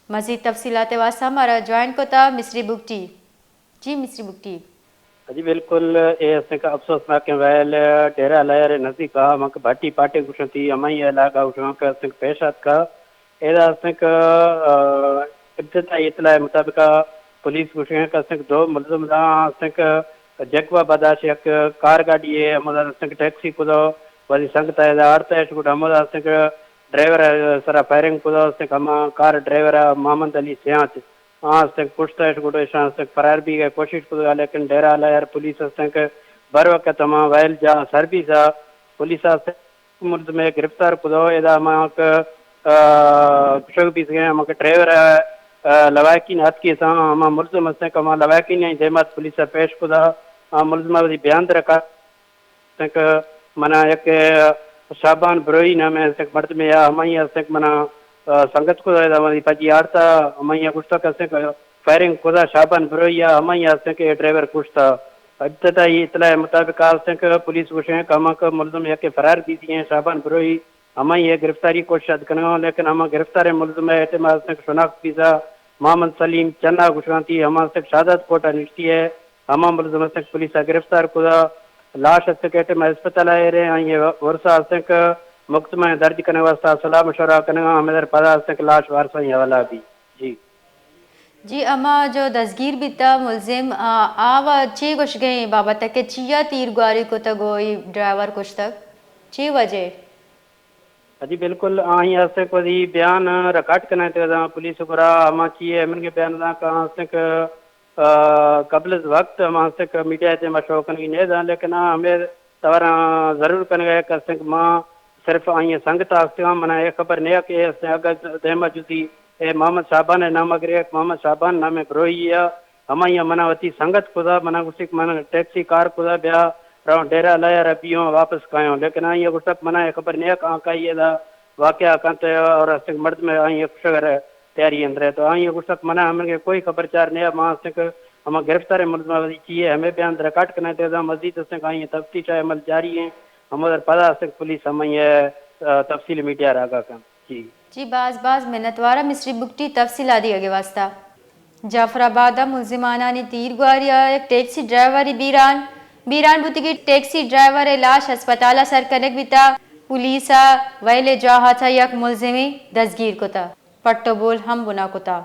مزید تفصیلات واسطہ مارا جوائن کتا مصری بگٹی۔ جی مصری بگٹی۔ جی بالکل، اے ہستیں کہ افسوسناکیں ویل ڈیرہ لائر نزدیک آ ہمک بھٹی پاٹے گوشنتی، ہمائی علاقہ گوشن کہ ہستیں کہ پیش آتکا۔ ادا ہستیں کہ، آ، ابتدائی اطلاع مطابق پولیس گوشیں کہ ہستیں کہ دو ملزم دا ہستیں کہ جیکب آباد آش یک کار گاڑی ہے، ہمودا ہستیں کہ ٹیکسی کدو وزی سنگت ادا آڑتا ہے، گڈ ہمودا ہستیں کہ ڈرائیور سرا فائرنگ کدو ہستیں کہ ہما کار ڈرائیور محمد علی سیانچ آ ہستیں کہ کشتہ اش گڈ اشاں ہستیں کہ فرار بیگ ءِ کوشش کتگ، لیکن ڈیرہ لائر پولیس ہستیں کہ بر وقت ہما ویل جاہ سر بیسا پولیس ہستیں ملزم ءَ گرفتار کتگ۔ ادا ہما کہ، آ، کشگ بیتگیں ہما کہ ڈرائیور ءَ، آ، لواحقین اتکیساں، ہما ملزم ہستیں کہ ہما لواحقین ءِ دیمات پولیس ءَ پیش کتگ۔ آ ملزم ءَ وتی بیان درکا ہستیں کہ منا یک شابان بروئی نامیں ہستیں کہ مردمے آ ہمائی ہستیں کہ منا، آ، سنگت کتگ، ادا منی پجی آڑتا ہمائی گوشتگ کہ ہستیں کہ فائرنگ کتگ شابان بروئی آ ہمائی ہستیں کہ اے ڈرائیور کشتگ۔ ابتدائی اطلاع مطابق آ ہستیں کہ پولیس گوشیں کہ ہما کہ ملزم یکے فرار بیتی ہیں شابان بروئی ہمائی ءِ گرفتاری کوشش ات کنگا، لیکن ہما گرفتار ملزم ءِ ٹائم ہستیں کہ شناخت بیسا محمد سلیم چنا گوشگانتی ہما ہستیں کہ شہداد کوٹ ءَ نشتی ہے۔ ہما ملزم ہستیں کہ پولیس ءَ گرفتار کتگ، لاش ہستیں کہ ٹائم ہسپتال ءَ ایر ہیں، آئی ءِ ورثہ ہستیں کہ مقدمہ درج کنگ واسطہ صلاح مشورہ کنگا، ہمے در پدا ہستیں کہ لاش وارثانی حوالہ بی۔ جی۔ جی، ہما جو دزگیر بیتا ملزم، آ، آ و چی گوشگیں بابت کہ چیا تیر گواری کتگ و ای ڈرائیور کشتگ؟ چی وجہ؟ جی بالکل، آئی ہستیں کہ وتی بیان ریکارڈ کنائینتگ داں پولیس گورا، ہما چی ہے ہمنگے بیان داں کہ ہستیں کہ، آ، قبل از وقت ہما ہستیں کہ میڈیا ءِ دیما شو کنگی نہ داں، لیکن آ ہمے توراں ضرور کنگا کہ ہستیں کہ ما صرف آئی سنگت آستگاں، منا اے خبر نیا کہ اے ہستیں اگاں دیما جدی اے محمد شابان ءِ نام ءَ گرے، محمد شابان نامیں بروئی ءَ ہمائی ءَ منا وتی سنگت کتگ، منا گوشتی کہ من ٹیکسی کار کتگ بیا رواں ڈیرہ لائر ءَ بیوں واپس کایوں، لیکن آئی ءَ گوشتگ منا اے خبر نیا کہ آ کئی ادا واقعہ کنت اور ہستیں کہ مردم آئی ءِ کشگ ءِ تیاری اندر ہے، تو آئی ءَ گوشتگ منا ہمنگے کوئی خبر چار نیا، ما ہستیں کہ ہما گرفتار ملزم ءَ وتی چی ہے ہمے بیان ریکارڈ کنائینتگ داں، مزید ہستیں کہ آئی ءِ تفتیش ءِ عمل جاری ہیں، ہمودر پدا ہستیں کہ پولیس ہمائی ءَ، آ، تفصیل میڈیا ءَ آگاہ کنت۔ جی۔ جی، باز باز منتوار آں مصری بگٹی تفصیلات دیگ ءِ واسطہ۔ جعفر آباد ءَ ملزمانانی تیر گواری ءَ یک ٹیکسی ڈرائیورے بیران، بیران بوتگیں ٹیکسی ڈرائیور ءِ لاش ہسپتال ءَ سر کنگ بیتا۔ پولیس ءَ ویل ءِ جاہ ءَ چہ یک ملزمے دزگیر کتا، پٹ ءُ بول ہم بنا کتا۔